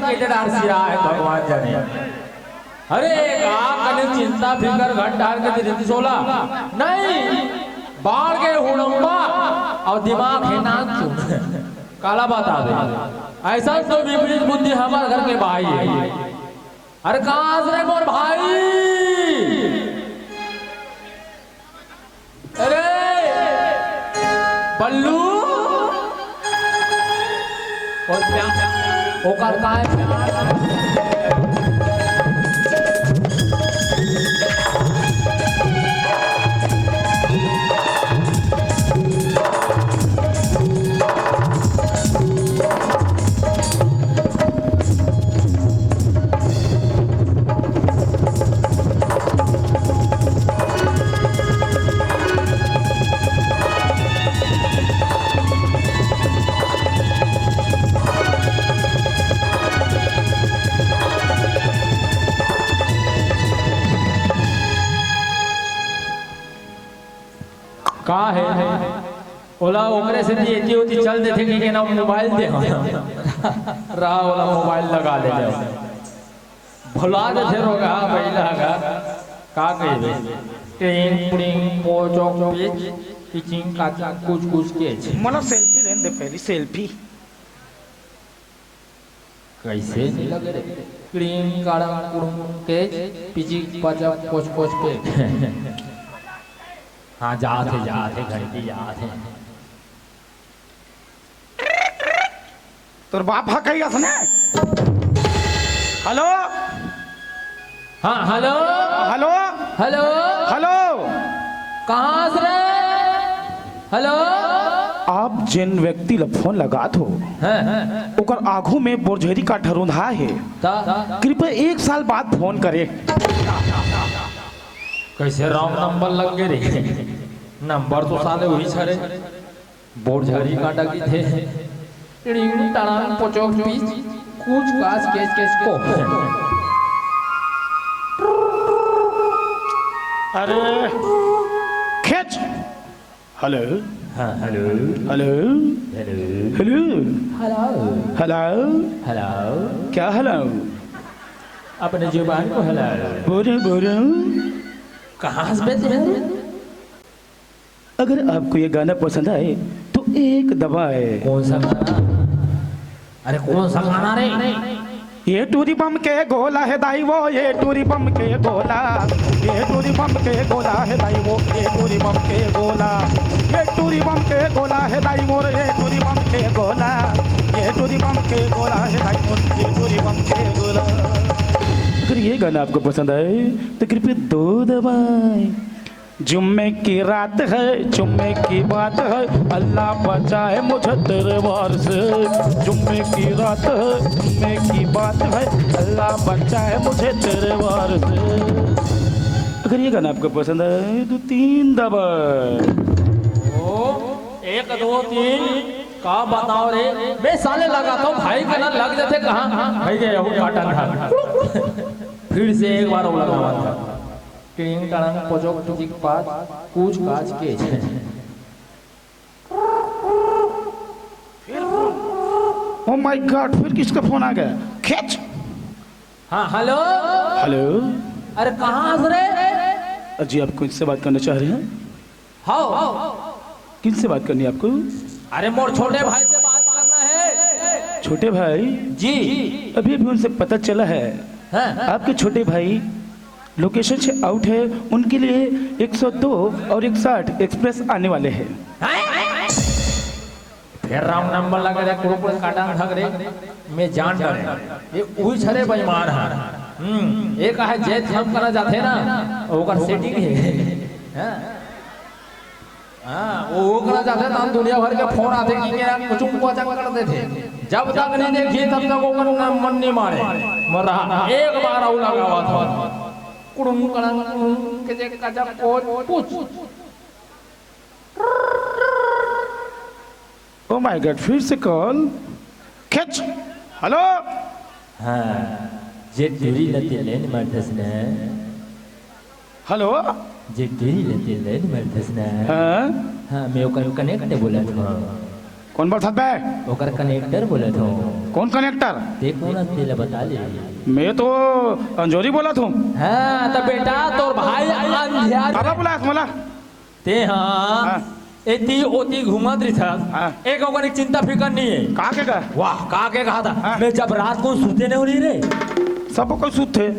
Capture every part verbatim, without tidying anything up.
के डर सिरा है भगवान जाने। अरे, का कने चिंता फिकर घट डार के दे देती सोला। नहीं, बाढ़ के हुड़म्बा और दिमाग है नाक चुप। काला बता दे, ऐसा तो विपरीत बुद्धि हमारे घर के भाई है। अरे, कहाँ से रे मोर भाई? अरे बल्लू, और क्या? ओकर का है? का है? ओला ओकरे सेती एती ओती चल देथे कि ना मोबाइल दे। रहा, ओला मोबाइल लगा ले जाओ। भुला देथे रोगहा बइला ह। का कहिबे? टिंग टिंग पोचोक पिच, पिचिंग काचिंग कुछ कुछ केच। मोला सेल्फी लेन दे पहली, सेल्फी। कइसे नइ लगे रे? क्रिंग काड़ंग कुड़ुंग केच, पिचिक पाचक पोच पोच पेच। हाँ, जात हे, जात हे, घंटी जात हे। तोर बाप ह कही असने? हेलो? हाँ, हेलो? हेलो? हेलो? हेलो? कहाँ हस रे? हेलो? आप जेन व्यक्ति ल फोन लगात हो, हाँ। ओकर आघू में बोरझरी का ठरुंधा हे। त? कृपया एक साल बाद फोन करे। कइसे रॉन्ग नंबर लग गे रे? नंबर तो साले उही हरे। बोरझरी काटा की थे। टिड़िंग टाड़ांग पोचोक पीच, कूच काच केच केच को। अरे, खेच। हेलो। हाँ, hello. Hello. Hello. Hello. Hello. Hello. Hello. क्या हेलो? अपने जुबान को हेलो। बोलो, बोलो। कहाँ से बेचे हैं? अगर आपको ये गाना पसंद आए तो एक दबाए। कौन सा गाना? अरे कौन सा गाना रे? ये टूरी बम के गोला है दाई वो, ये टूरी बम के गोला, ये टूरी बम के गोला है दाई वो, ये टूरी बम के गोला, ये टूरी बम के गोला है दाई मोर, ये टूरी बम के गोला, ये टूरी बम के गोला है दाई मोर, ये टूरी बम के गोला। अगर ये गाना आपको पसंद आए तो कृपया दो दबाएं। जुम्मे की रात है, जुम्मे की बात है, अल्लाह बचाए मुझे तेरे वार से। जुम्मे की रात है, जुम्मे की बात है, अल्लाह बचाए मुझे तेरे वार से। अगर ये गाना आपको पसंद आए तो तीन दबाएं। ओ, एक, दो, तीन, का बताओ रे? मैं साले लगाता हूँ भाई का ना लग जाते कहाँ? भाई गया हूँ काटा था। फिर से एक बार वो लगावा था। टिंग टड़ंग पोचोक टिचिक पाच, कूच काच केच। Oh my God, फिर किसका फोन आ गया? खेच। हाँ, हेलो। हेलो। अरे कहाँ हस रे? जी, आप किससे बात करना चाह रहे हैं? हाँ। किनसे बात करनी है आपको? अरे मोर छोटे भाई से बात करना है। छोटे भाई? जी। अभी अभी उनसे पता चला है। हाँ। आपके छोटे भाई लोकेशन से आउट है, उनके लिए एक सौ दो और एक साठ एक्सप्रेस आने वाले हैं। फिर रॉन्ग नंबर लगे रे, कुड़कुड़ काटा धक रे, मैं जान डरे। ये उही छरे बेईमान है। हम्म, ये कहे जे थम करा जाथे ना, ओकर सेटिंग है। हाँ। हाँ, वो ओकरा जाथे तहन दुनिया भर के फोन आथे कि के कुछ को अचक कर देथे। जब तक नहीं देखिए तब तक ओकर मन नहीं माने। मर रहा एक बार आऊ लगावा था। कुड़ुम कड़ंग कुड़ुम के जे कजक को पूछ। Oh my God, फिर से कॉल। खेच। हेलो। हाँ, जे टूरी ल ते लेन मारथस ना। हेलो। जे टूरी ल ते लेन मारथस ना। हाँ। हाँ, मैं ओकर कनेक्ट बोलत हूँ। कौन बोलत बे? ओकर कनेक्टर बोलत हूँ। कौन कनेक्टर? ते कौन हस, तेला बता ले। मैं तो अंजोरी बोलत हूँ। हाँ, त बेटा, तोर भाई अंधियार। काबर बुलायस मोला? ते हाँ, हाँ। एती ओती घूमत रिथस। हाँ। एक ओकर एक चिंता फिकर नहीं है। का के का? वाह, का के कहा था? हाँ। मैं जब रात को सूते नहीं हो रही रे। सब कोई सूते।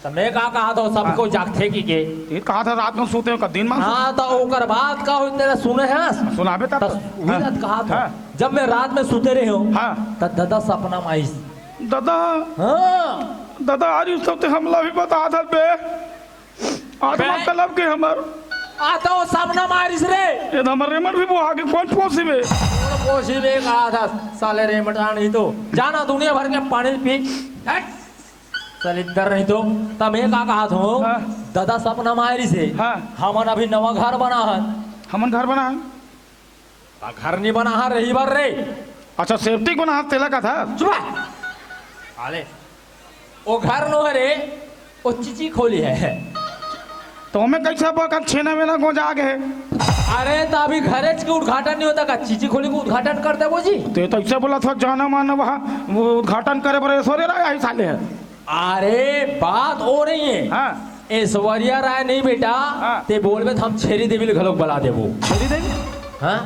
त मैं का कहा था, सब हाँ। कोई जागथे कि के? ये कहा था रात में सूते हो, का दिन में हाँ, त ओकर बात का होई तेला सुने हस? सुनाबे तब। त उही हाँ। रात कहा था। हाँ। जब मैं रात में सूते रहे हूँ, हाँ। त दादा सपना में आइस। दादा? हाँ। दादा, आज उस सबसे हमला भी बता था बे। आज बे। मतलब के हमर। आ त ओ सपना में आइस रे। ये तो हमर रेमट भी वो आगे कौन पोसी बे? कौन पोसी बे कहा था, साले रेमट आ नहीं तो। जाना दुनिया भर के पानी पी। हट। सलिद्दर नहीं तो, त मैं का कहा था? हाँ। दादा सपना में आइस हे। हाँ। हमन अभी नवा घर बना हन। हमन घर बना हन? त घर नहीं बना हन, रही बर रे। अच्छा, सेप्टिक बना हन, तेला का था? चुप रह। आले। ओ घर नो है रे, ओ चिची खोली है। तो मैं कैसे अब का छेना वेना गोंजा गे? अरे, त अभी घरेच के उद्घाटन नहीं होता का? चिची खोली को उद्घाटन कर देबो जी। ते तो ऐसे बोला था, जाना माना वहाँ वो उद्घाटन करे बर ऐश्वर्या राय आई साले है। अरे, बात हो रही है। हाँ। ऐश्वर्या राय नहीं बेटा, हाँ। ते बोलबे त हम छेरी देवी ल घलोक बला देबो। छेरी देवी? हाँ।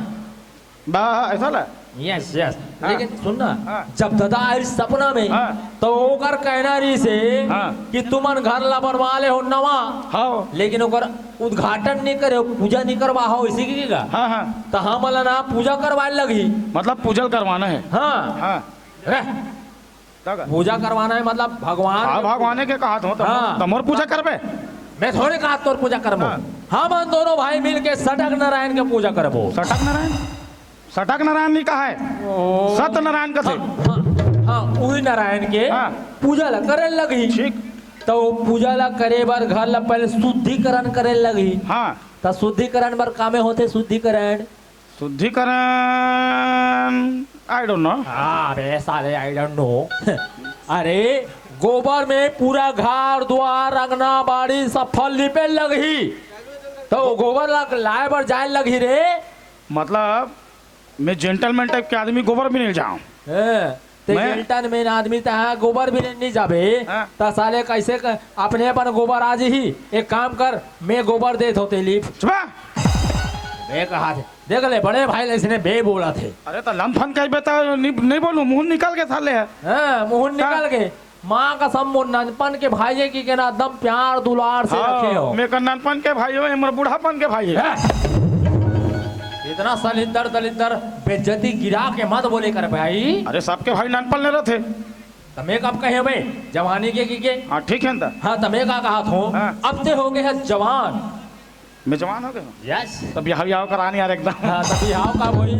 बा, ऐसा ला? Yes, yes। हाँ। लेकिन सुन ना, हाँ। जब दादा आइस सपना में, हाँ। त ओकर कहना रहिस हे हाँ। कि तुमन घर ला बनवा ले हो नवा, हाँ। लेकिन ओकर उद्घाटन नहीं करे हो, पूजा नहीं करवा हो, इसी की का? हाँ, हाँ। त हमन ला ना पूजा करवाए लगही। मतलब पूजा करवाना है? हाँ। हाँ। रह। का का? पूजा करवाना है, मतलब भगवान हाँ, के भगवाने के कहा था, त, हाँ। त मोर पूजा करबे? मैं थोड़े कहा तोर पूजा करबो। हाँ। हमन दोनों भाई मिल के सटक नारायण के पूजा करबो। सटक नारायण? सटक नारायण नहीं कहा है। ओ। सत्य नारायण कथे। हाँ, हाँ, हाँ, उही नारायण के हाँ। पूजा ला करे लगही। ठीक। त ओ पूजा ला करे बर घर ला पहले शुद्धिकरण करे लगही। हाँ। त शुद्धिकरण बर कामे होथे शुद्धिकरण? शुद्धिकरण, I don't know। हाँ, अबे साले, I don't know। अरे, गोबर में पूरा घर, द्वार, अंगना, बाड़ी सब फल लिपे लगही। त गोबर ला लाए बर जाए लगही रे। मतलब, मैं gentleman type के आदमी गोबर बिने ल जाऊँ। हैं, ते मैं gentleman आदमी त है, गोबर बिने नहीं जाबे। हाँ। त साले कैसे क-, अपने अपन गोबर आ जही। एक काम कर, मैं गोबर देत हों ते लिप। चुप। मैं कहा थे। देख ले, बड़े भाई ले इसने बे बोला थे। अरे त लमफन कहिबे त नि-, नहीं बोलूं, मुंह निकल के साले है। हाँ, मुंह निकल के। माँ कसम, मोर ननपन के भाई है कि के ना एकदम प्यार दुलार से हाँ, रखे हो। मैं का ननपन के भाई हो, ये मोर बुढ़ापन के भाई है। हैं? इतना सलिंदर दलिंदर बेइज्जती गिरा के मत बोले कर भाई। अरे सबके भाई ननपन ले रहे थे। त मैं कब कहे भाई, जवानी के की के? हाँ, ठीक है ना? हाँ, त मैं का कहा था? हाँ। अब ते हो गए है जवान। मैं जवान हो गया हूँ। Yes। तब बिहाव, बिहाव करा नहीं यार एकदम। हाँ, तब बिहाव का होई।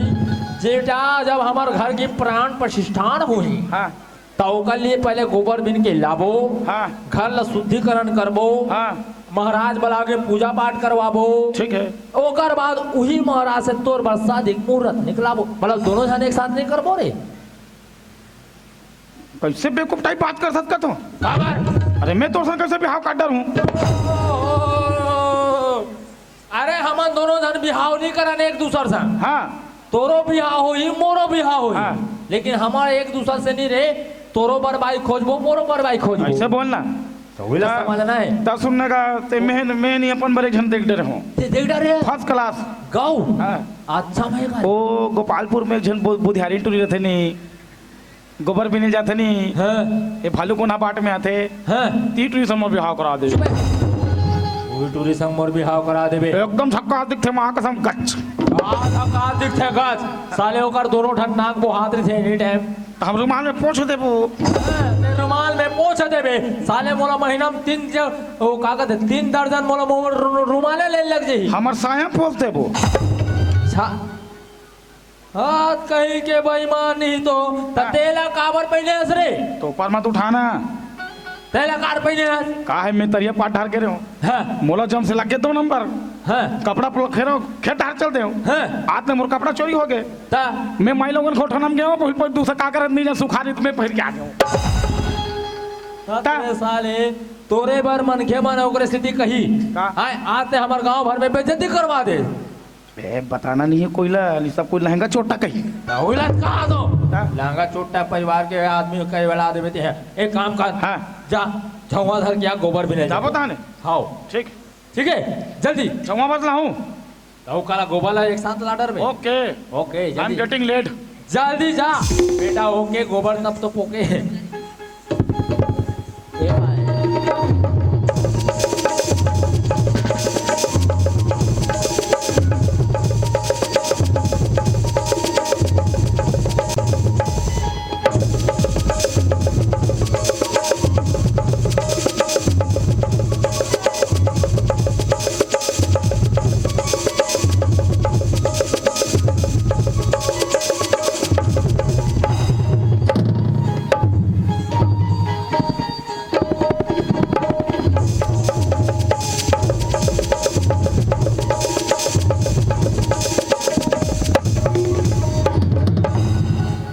जेटा जब हमार घर की प्राण प्रतिष्ठान होई, हाँ। त ओकर लिए पहले गोबर बिन के लाबो, हाँ। घर ला शुद्धिकरण करबो, हाँ। महाराज बला के पूजा पाठ करवाबो। ठीक है। ओकर बाद उही महाराज से तोर बर शादी मुहूर्त निकलाबो। मतलब दोनों जन एक साथ नहीं करबो रे। कैसे बेवकूफ टाइप बात कर सकत हो? काबर? अरे मैं तोर संग कैसे बिहाव कर डरूं? अरे हमन दोनों जन बिहाव नहीं करन एक दूसर संग। हाँ। तोरो बिहाव होही, मोरो बिहाव होही। हाँ। लेकिन हमर एक दूसर से नहीं रे, तोरो बर बाई खोजबो, मोरो बर बाई खोजबो। ऐसे बोलना। तो वही ला हाँ, समझना है। त सुनने का, ते मैं, मैं नहीं अपन बर एक झन देख डरे हूँ। ते देख डरे है? First class। गाँव? हाँ। अच्छा मैं का? ओ गोपालपुर में एक झन बु-, बुधियारी टूरी रहते नहीं। गोबर बिने जाथे नी। हाँ। ये भालू कोना बाट में आथे। हाँ। ती टूरी संग मोर बिहाव करा दे। चुप है। वो टूरी संग मोर बिहाव करा देबे। एकदम झक्कास दिखथे, माँ कसम, गच। आ, झक्कास दिखथे, गच। साले ओकर दोनों ठन नाक बोहात रहिथे any time। त हम रुमाल में पोंछ देबो। हाँ, ते रुमाल में पोंछ देबे। साले मोला महीना में तीन ज-, वो का कहते, तीन दर्जन मोला मो-, रु-, रुमाले ले लग जाही। हमर साया पोंछ देबो। छा-, हाथ कहीं के बेईमान नहीं तो, त तेला काबर पहिने हस रे? तो ऊपर मत उठाना। तेला कार पहिने हस? का है, मैं तरिया पाट ढार के रहे हूँ। हाँ। मोला जम से लग के दो नंबर। हाँ। कपड़ा पुला खेरो, खेत ढार चल दे हूँ। हाँ। आज में मोर कपड़ा चोरी हो गए। ता? मैं माई लोगन खोठनम गया हूँ, कोई, कोई दूसरा का करत नहीं जा, सुखारी में पहिर के आ गया हूँ। ता? तेरे साले, तोरे बर मनखे मन ओकरे सेती कही। का? आय, आज ते हमर गांव भर में बेइज्जती करवा दे। ए, बताना नहीं है कोई ला, नहीं सब कोई लहंगा चोट्टा कही। त ओला कहा दो। हाँ। लहंगा चोट्टा परिवार के आदमी, कहे वाला आदमी ते है। एक काम कर। हाँ। जा, झउहा धर के आ, गोबर भी नहीं जाबो जाबो। ताने। हाँ। ठीक। ठीक है, जल्दी। झउहा बस लाहूँ। त ओ काला गोबर ला एक साथ ला डर में। OK। OK, I am जल्दी। Getting late। जल्दी जा। बेटा, OK, गोबर तब तो पोके। ए भाई।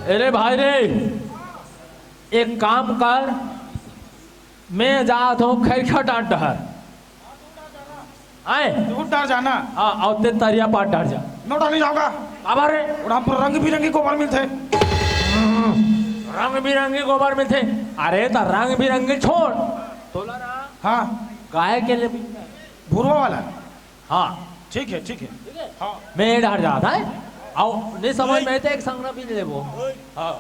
अरे भाई रे, एक काम कर, मैं जात हूँ खैरखा डांट डहर। आए? दूर डहर जाना। हाँ, अउ ते तरिया पार डहर जा। नोटा नहीं जाऊंगा। काबर रे? और हम पर रंग बिरंगी गोबर मिलते। रंग बिरंगी गोबर मिलथे। अरे, त रंग बिरंगी छोड़। तोला ना हाँ। गाय के ले भी। भुरवा वाला। हाँ। ठीक है, ठीक है। ठीक है। हाँ। मैं ये डहर जात है। आओ, नहीं समझ में ते एक संगना भी लेबो। हाँ।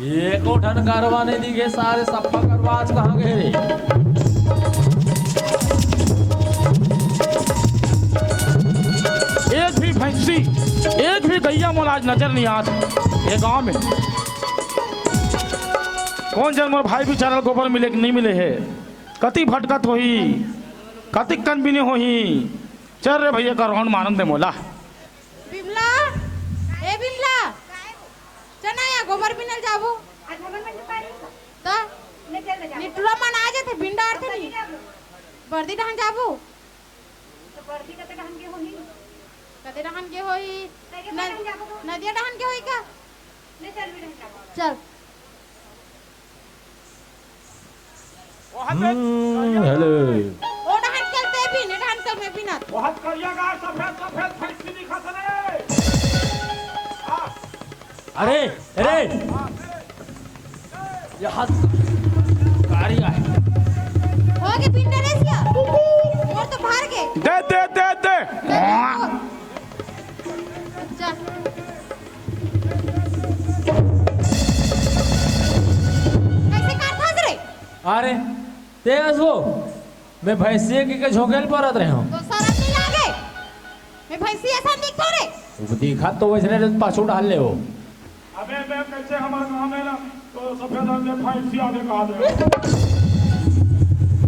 एको ठन गरवा नहीं दिखे, सारे सप्पा गरवा आज कहाँ गए रे? एक भी भैंसी, एक भी गैया मोला आज नजर नहीं आत ये गांव में। कौन जन मोर भाई बेचारा गोबर मिले कि नहीं मिले है, कति भटकत होही, कति कन बिने होही। चल रे भैया, का round मारन दे मोला। बिमला, ए बिमला, चल ना या गोबर बिनल जाबो। त निठुरा मन आ जाथे, बिन डारथे नहीं। बर्दी डहन जाबो। कते डहन के होही? न-, नदिया डहन के होही का? चल। हम्म, hello। ओ डहन चलते भी, ने डहन चल में बिना। बहुत करिया गाय, सफेद सफेद भैंसी दिखत हे रे। हाँ। अरे, अरे। हाँ, हाँ। ये हाथ कारी आहे। हो गे बिन नरेशिया। मोर तो भर गे। दे, दे, दे, दे। जा। कैसे काटथस रे? अरे, ते हस वो। मैं भैंसिया के, के झोंकेल परत रहे हूँ। तो शरम नहीं लागे? मैं भैंसी ऐसा दिखो रे? दिखा तो वैसने रे, पाछू डाल ले वो। अबे, बे, कैसे हमर गाँव में ना, तो सफेद रंग के भैंसी आगे कहा दे।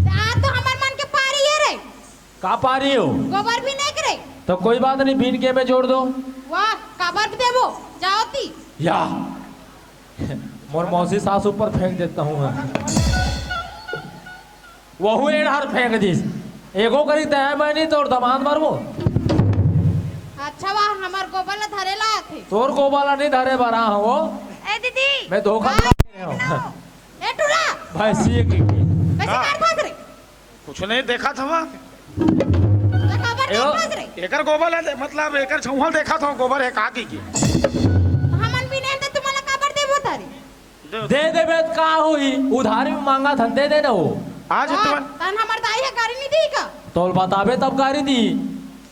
आ तो हमर मन के पारी है रे। का पारी हो? गोबर भी नहीं करे। तो कोई बात नहीं, बीन के में जोड़ दो। वाह, काबर देबो? जाओ ती। या। मोर मौसी सास ऊपर फेंक देता हूँ मैं। वहू एड़हर फेंक दिस। एगो करी तय मैं नहीं तोर दमांद मरबो। अच्छा वाह, हमार गोबर ला धरे ला आथे। तोर गोबर ला नहीं धरे बरा हो। ए दीदी। मैं धोखा हाँ। दे रहे हूँ। ए टूरा। भाई सी की। कैसे हाँ। काट फास रे? कुछ नहीं देखा था वहाँ। तो काबर एगो देख पास रे? एकर गोबर है, मतलब एकर छौहल देखा था, गोबर है का की की। हमन भी नहीं तो तुम्हारा काबर देबो तारी। दे देबे त का होही, उधारी में मांगा थन, दे दे न हो। आज हाँ, तुमन तन हमर दाई है गारी नहीं दी का? तोल बताबे तब गारी दी।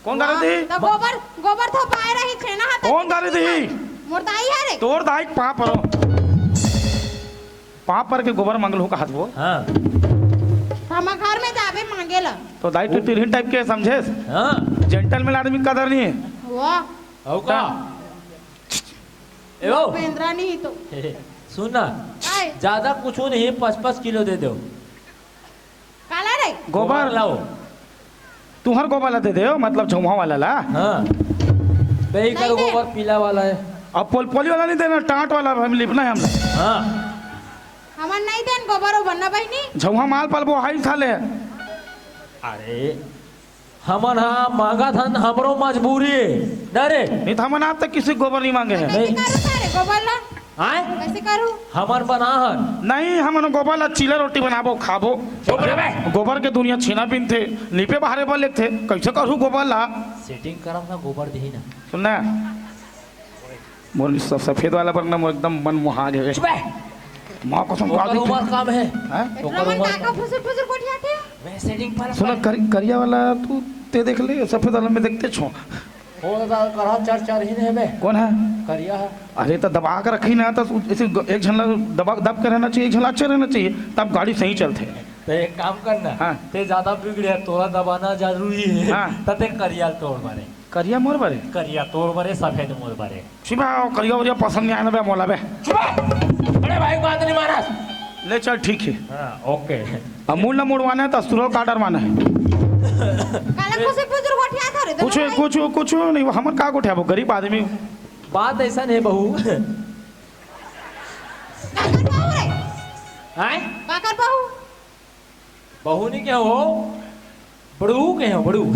कौन गारी दी? तो गोबर, गोबर थो पाए रही छेना हाथ कौन गारी दी? मोर दाई है रे। तोर दाई के पाँव परो। पाँव पर के गोबर मांगल हो कहत वो। हाँ। हम घर में जाबे मांगे ला। तो दाई तू तिरहिन टाइप के समझेस? हाँ। जेंटलमैन आदमी के कदर नहीं है। वाह। हौ का? हाँ। ए ओ। बेंदरा नहीं तो। सुन ना। आए। ज्यादा कुछ नहीं, पाँच पाँच किलो दे दो। काला रे? गोबर। गोबर लाओ। तुहर गोबर ला दे दे, मतलब छौहा वाला ला। हाँ। बे, इकर नहीं दे। गोबर पीला वाला है। अब पोलपोली वाला नहीं देना, टाट वाला हम लिपना है हमला। हाँ। हमन नहीं देन गोबर ओबर ना बहिनी। छौहा माल पालबो हाई साले। अरे, हमन हा मांगत हन, हमरो मजबूरी है। ना रे? नहीं तो हमन आज तक किसी गोबर नहीं मांगे हैं। नहीं। नहीं। करो सारे गोबर ला। आय? कइसे करू? हमन बनाहन। नहीं, हमन गोबर ला चीला रोटी बनाबो, खाबो। चुप रह बे। गोबर के दुनिया छेना बिनथे, लीपे बहारे बर लेगथे। कइसे करू गोबर ला? सेटिंग करब ना, गोबर देही ना। सुन ना, मोर स-, सफेद वाला बर ना, मोर एकदम मन मोहा गे। चुप बे। माँ कसम, ओकर उमर कम हे। हैं? ओकर उमर का फुसुर फुसुर गोठियाथे? मैं सेटिंग पर सुन, कर-, करिया वाला तू ते देख ले, सफेद वाला मैं देखते छो। ओ दादा, करहा चर चर ही नहीं बे। कौन है? करिया है। अरे, तो दबा के रखी ना, तो ऐसे ग-, एक झन ला दबा, दब के रहना चाहिए, एक झन ला अच्छा रहना चाहिए, तब गाड़ी सही चलथे। तो एक काम करना, हाँ। ते ज्यादा बिगड़े, तोला दबाना जरूरी है, हाँ। तो ते करिया तोर बरे। करिया मोर बरे? करिया तोर बरे, सफेद मोर बरे। शिवा, करिया वरिया पसंद नहीं आना बे, मोला बे। शिवा, बड़े भाई बात नहीं मानस। ले चल, ठीक है। हाँ, ओके। अमूल ला मुड़वाना है तो अस्तुरल का डरवाना है। काला कुछ फुजुर गोठिया था रे, कुछ, दोनों भाई। कुछ, कुछ नहीं, हमन का गोठियाबो, गरीब आदमी। बात ऐसा नहीं बहू। काकर बहू रे? हैं? काकर बहू? बहू नहीं कहो, बड़ू कहो, बड़ू।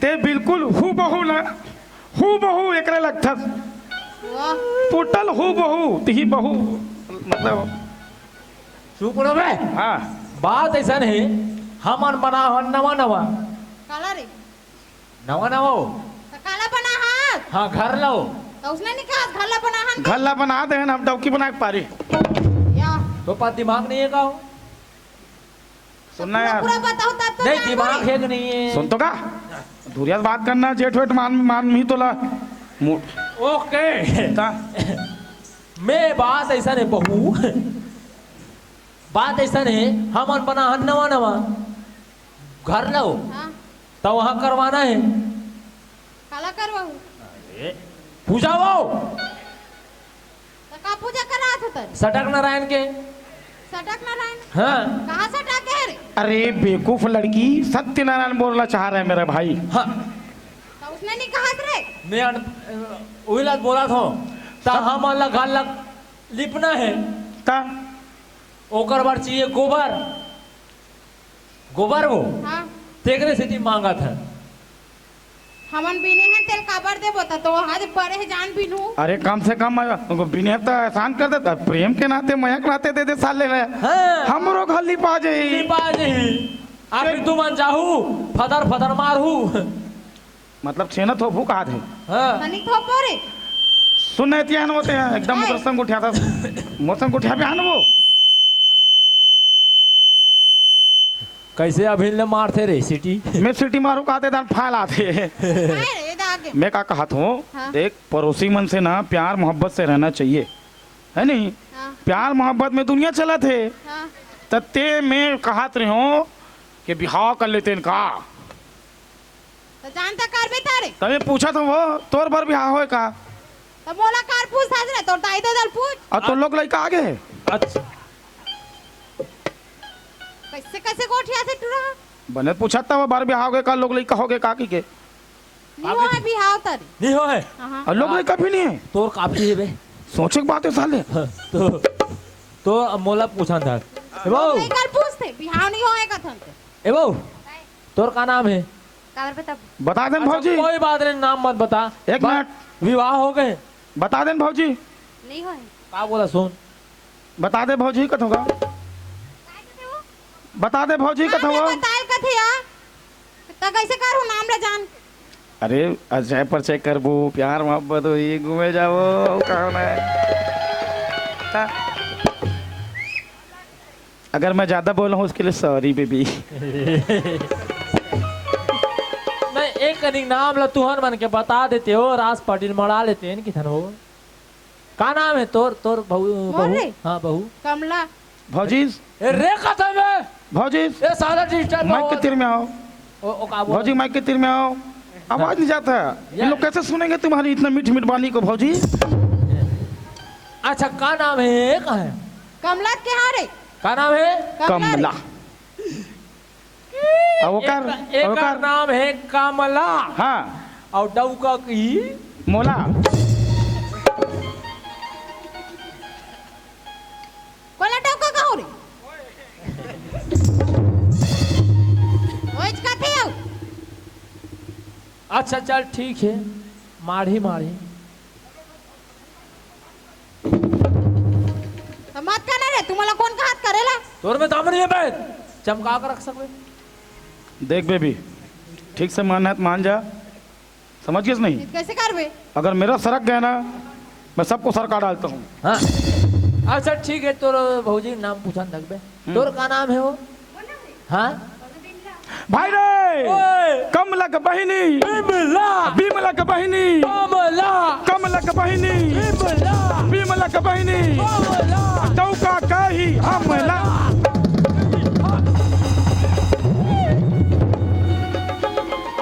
ते बिल्कुल हूबहू ना, हूबहू एकरे लगथस। वाह। पुटल हूबहू, तिही बहू, मतलब। चुप रहो बे। हाँ। बात ऐसा नहीं, हमन बना हन नवा नवा। काला रे? नवा नवा हो। तो काला बना हाथ? हाँ, घर लो। तो उसने नहीं कहा, घर ला बना हाथ। घर ला बना दे, हम डौकी बना के पारी। या। तो पास दिमाग नहीं है का हो? सुनना पूरा, यार। पूरा बताओ तब तो नहीं, जान दिमाग पाए। है कि नहीं है? सुन तो का? धुरिया से बात करना, जेठ वेठ मान, मान मी तोला। मु- ओके। ता? मैं बात ऐसा नहीं बहू। बात ऐसा नहीं, हमन बना हन नवा नवा। घर लो। हाँ। तो वहाँ करवाना है। काला करवाहू? अरे, पूजा वो। तो का पूजा करात हो तर? सटक नारायण के। सटक नारायण? हाँ। कहाँ सटक है रे? अरे बेवकूफ लड़की, सत्यनारायण बोलना चाह रहा है मेरा भाई। हाँ। तो उसने नहीं कहा रे? मैं अन-, वही लात बोला था। ता सब हम अलग अलग लिपना है। ता? ओकर बर चाहिए गोबर। गोबर वो? हाँ। तेकरे सेती मांगत है। हमन बिने हन तेल काबर देबो? त तो आज बड़े हे जान बिनहू। अरे कम से कम बिने त एहसान कर देता, प्रेम के नाते, मया के नाते दे दे साले रे। हाँ। हमरो घर लिपा जाही। लिपा जाही। आखिर तुमन जाहू, फदर फदर मारहू। मतलब छेना थोपहू कहा थे। हाँ। तनी थोपो रे। सुन नहीं तियान होते हैं, एकदम ए। मोर संग उठा था। मोर संग उठा भी आन वो। कैसे अभिन ले मारथे रे सीटी? मैं सीटी मारू कहते दान फाल आथे। हाय रे, ये दागे। मैं का कहत हूँ, हाँ। देख, पड़ोसी मन से ना प्यार मोहब्बत से रहना चाहिए, है नहीं? हाँ। प्यार मोहब्बत में दुनिया चलत हे। हाँ। त ते मैं कहत रहे हो कि बिहाव कर लेते हैं का? त जानता करबे तारे। त मैं पूछत हूँ वो, तोर बर बिहाव होय का? त मोला कार पूछ था रे, तोर दाई ददा ल पूछ। अउ तोर लोग लइका आगे हे? अच्छा। कैसे, कैसे गोठियाथे टूरा? बने पूछत त वो बर बिहाव होगे का, लोग लइका होगे का की के? नहीं होय बिहाव तारे। नहीं होय? हाँ, हाँ। अउ लोग लइका भी नहीं हे? तोर काफी हे बे। सोचे के बात हे साले। हाँ, तो, तो अब मोला पूछन था। ए बहू। लइका ल पूछथे, बिहाव नहीं होय कथन ते। ए बहू, तोर का नाम हे? काबर बता? बता देन अच्छा, भौजी। कोई बात नहीं, नाम मत बता। एक बस, मिनट। विवाह हो गए? बता देन भौजी। नहीं होय। का बोला सुन? बता दे भौजी, कथों का। बता दे भौजी, कथों का। बताए कथे या? त कैसे करू नाम ले जान? अरे, अजय पर चेक करबो, प्यार मोहब्बत होई, घूमे जाबो, अउ का होना हे? ता-, अगर मैं ज्यादा बोला हूँ, उसके लिए सॉरी, बेबी। नहीं, एक कनिक नाम ला तुहन मन के बता देते हो, रास पाटिल मड़ा लेते हैं, किथन हो? का नाम हे तोर, तोर बहू, मोर बहू? रे? हाँ, बहू। कमला। भौजी। ए, रे कथन बे? भौजी। ए, साला डिस्टर्ब माइक के तीर में आओ। ओ, ओ, का बोल? भौजी, माइक के तीर में आओ। आवाज नहीं जाता है। ये लोग कैसे सुनेंगे तुम्हारी इतना मीठ मीठ बानी को, भौजी? अच्छा, का नाम हे? का हे? कमला के हाँ रे। का नाम हे? कमला। कमला। अउ ओकर, एकर, अउ एकर ओकर नाम हे कमला। हाँ। अउ डौका की? मोला। कोला डौका कहूँ रे? ओइच कथे अउ। अच्छा, चल, ठीक हे, माढ़ी, माढ़ी। हाथ का ना रे, तुम्हारा कौन का हाथ करेला? तोर में दम नहीं है बे, चमका के रख सकबे। देख बेबी, ठीक से मान है तो मान जा, समझ गए नहीं? कैसे करबे? अगर मेरा सरक गया ना, मैं सबको सरका डालता हूँ। हाँ। अच्छा ठीक है, तोर भौजी के नाम पूछन लगबे। हम्म। तोर का नाम है वो? हाँ? भाई रे! ओए! कमलक बहिनी! बिमला! बिमलक बहिनी! कमला! कमलक बहिनी! बिमला! बिमलक बहिनी! कमला! चौका कही हमला!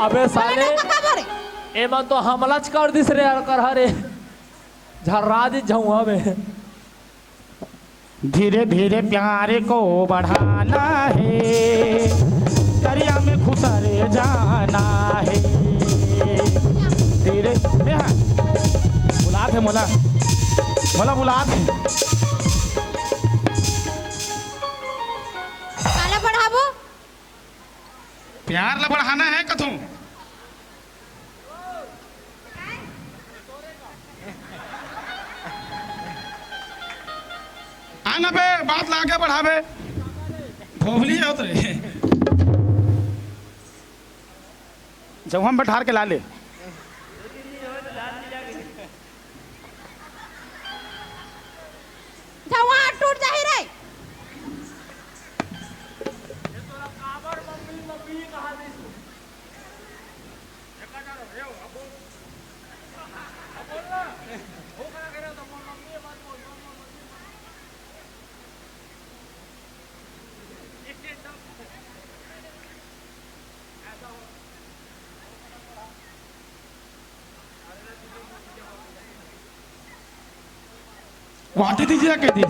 अबे साले, पकड़ रे। एमन तो हमलाच कर दिस रे यार, कर हरे। झर्रा दिस झउहा में। धीरे धीरे प्यार को बढ़ाना है, दरिया में खुसर जाना है। धीरे, ए हाँ। बुलात हे मोला, मोला बुलात हे। काला बढ़ाबो? प्यार ला बढ़ाना है कथों। आना बे, बात ला आगे बढ़ाबे। भोभली होत रे। जब हम बैठार के ला ले। जब वहाँ टूट जाही रे। वाते दीजिए कह दी।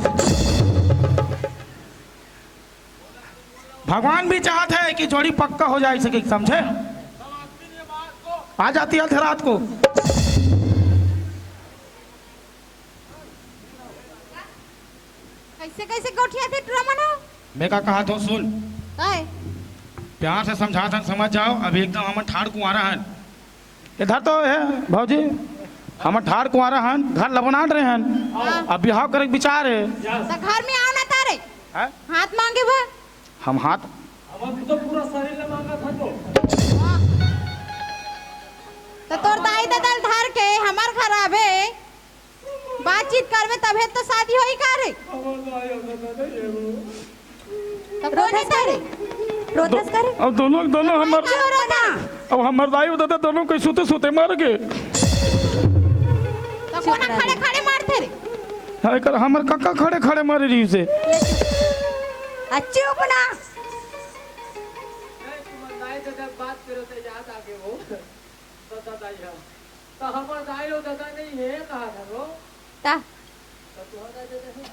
भगवान भी चाहत है कि जोड़ी पक्का हो जाए, सके समझे? आ जाती है आधी रात को। कैसे कैसे गोठिया थे टुरा मनो? मैं का कहा थो सुन। काय? प्यार से समझा थन, समझ जाओ। अभी एकदम हमन ठाड़ कुंवारा हन। इधर तो है भौजी, हमन ठाड़ कुंवारा हन, घर लबनाट रहे हन। हाँ। अब बिहाव करे के विचार है। तो घर में आओ ना तारे। हैं? हाथ मांगे बा। हम हाथ हमर तो पूरा शरीर ले मांगा था तो। तो तोर दाई ददा ल धर के हमर घर आबे, बातचीत करबे तभे तो शादी होई का रे? हमर दाई हमर ददा ये वो। तो कौन है तारे? रोतस करे? अब दोनों, दोनों हमर, क्यों रोता? अब हमर दाई ददा दोनों के सुते सुते मर गए। तो कोना खड़े खड़े मारते रे? हाँ, एकर हमर कक्का खड़े खड़े मारे रही से। अच्छी उपना। नहीं, तुम दाई ददा बात करो तो याद आ गए वो। तो दादा यहाँ। तो हमर दाई और दादा नहीं है, कहा था वो? ता। तो तुम्हारा दादा है?